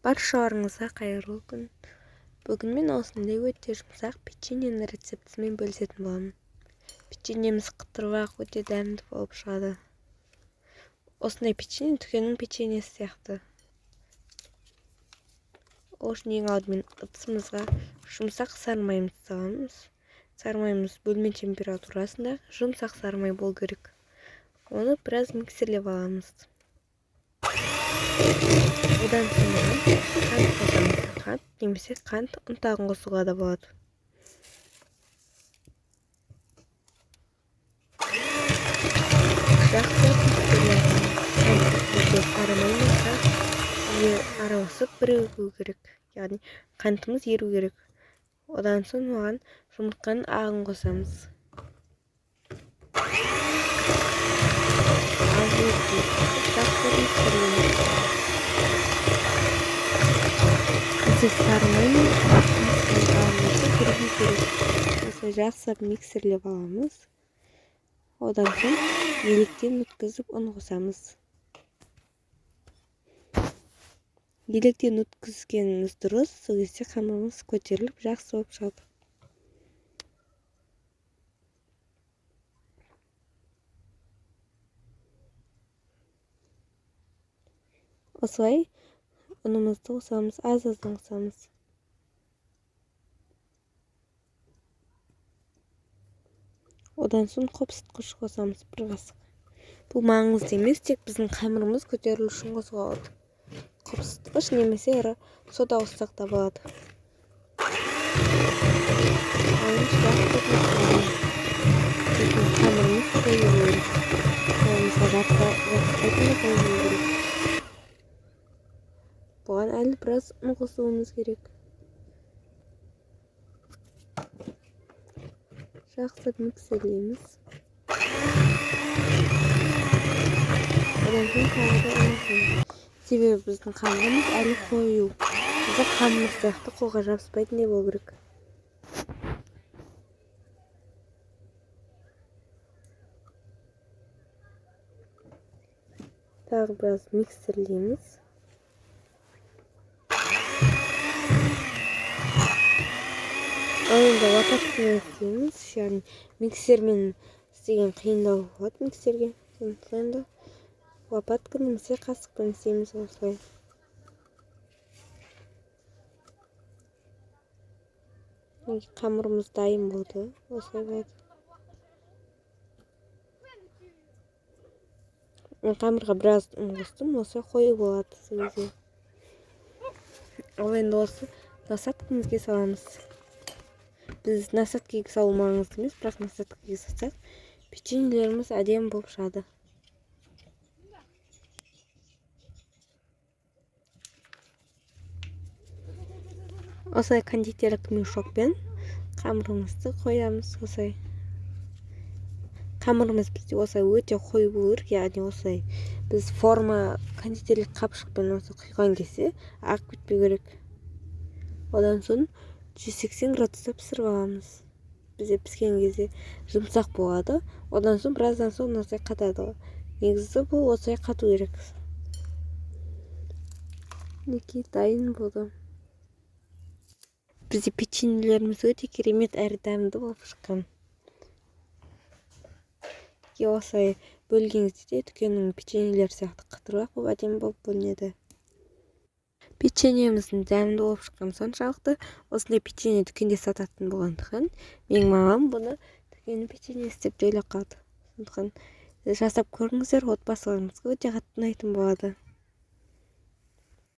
Баршаларыңызға қайырлы күн. Бүгін мен осындай өте жұмсақ печеньенің рецептісімен бөлісетін боламын. Печеньеміз қытырлақ, өте дәмді болып шығады. Осындай печенье дүкеннің печеньесі сияқты. Ол үшін ең алдымен ыдысымызға жұмсақ сары майымызды саламыз. Сары майымыз бөлме температурасында жұмсақ сары май болу керек. Оны біраз миксерлеп аламыз. Одан соң қант қосамыз. Қант немесе қант ұнтағын қосуға да болады. Жақсылап миксерлеп қант сары май мен қант араласып бірігу керек. Яғни қантымыз еру керек. Одан соң оған жұмыртқаның ағын қосамыз. Бізде сары май мен қанттың бірігу керек. Осылай жақсылап миксерлеп аламыз. Одан соң електен өткізіп ұн қосамыз. Електен өткізгеніміз дұрыс, сол кезде қамырымыз көтеріліп жақсы болып шығады. Осылай ұнымызды қосамыз, аз-аздан қосамыз. Одан соң қопсытқыш қосамыз, бір қасық. Бұл маңызды емес, тек біздің қамырымыз көтерілу үшін қосуға болады. Қопсытқыш немесе сода қоссақ та болады. Қамырымыз қою керек. Қолымызға жабыспайтындай қою керек. Бұған әлі біраз ұн қосуымыз керек. Жақсылап миксерлейміз. Одан кейін тағы да ұн қосамыз. Себебі біздің қамырымыз әлі қою. Бізде қамыр сияқты қолға жабыспайтындай болу керек. Тағы біраз миксерлейміз. Ал енді лопаткамен істейміз, яғни миксермен істеген қиындау болады миксерге. Сондықтан да лопатка немесе қасықпен істейміз осылай. Қамырымыз дайын болды, осылай болады. Мен қамырға біраз ұн қостым, осылай қою болады сол кезде. Ал енді осы насадкамызға саламыз. Біз насадкаға салу маңызды емес, бірақ насадкаға салсақ печеньелеріміз әдемі болып шығады. Осылай кондитерлік мешокпен қамырымызды қоямыз. Осылай қамырымыз бізде осылай өте қою болу керек, яғни осылай біз форма кондитерлік қапшықпен осы құйған кезде ағып кетпеу керек. Одан соң 180 градуста пісіріп аламыз. Бізде піскен кезде жұмсақ болады. Одан соң біраздан соң осылай қатады. Негізі бұл осылай қату керек. Мінекей дайын болды. Бізде печеньелеріміз өте керемет әрі дәмді болып шыққан. Осылай бөлген кезде дүкеннің печеньелері сияқты қытырлақ болып әдемі болып бөлінеді. Печеньеміздің дәмді болып шыққан соншалықты, осындай печенье дүкенде сататын болғандықтан менің мамам бұны дүкеннің печеньесі деп те ойлап қалды. Сондықтан жасап көріңіздер, отбасыларыңызға өте қатты ұнайтын болады.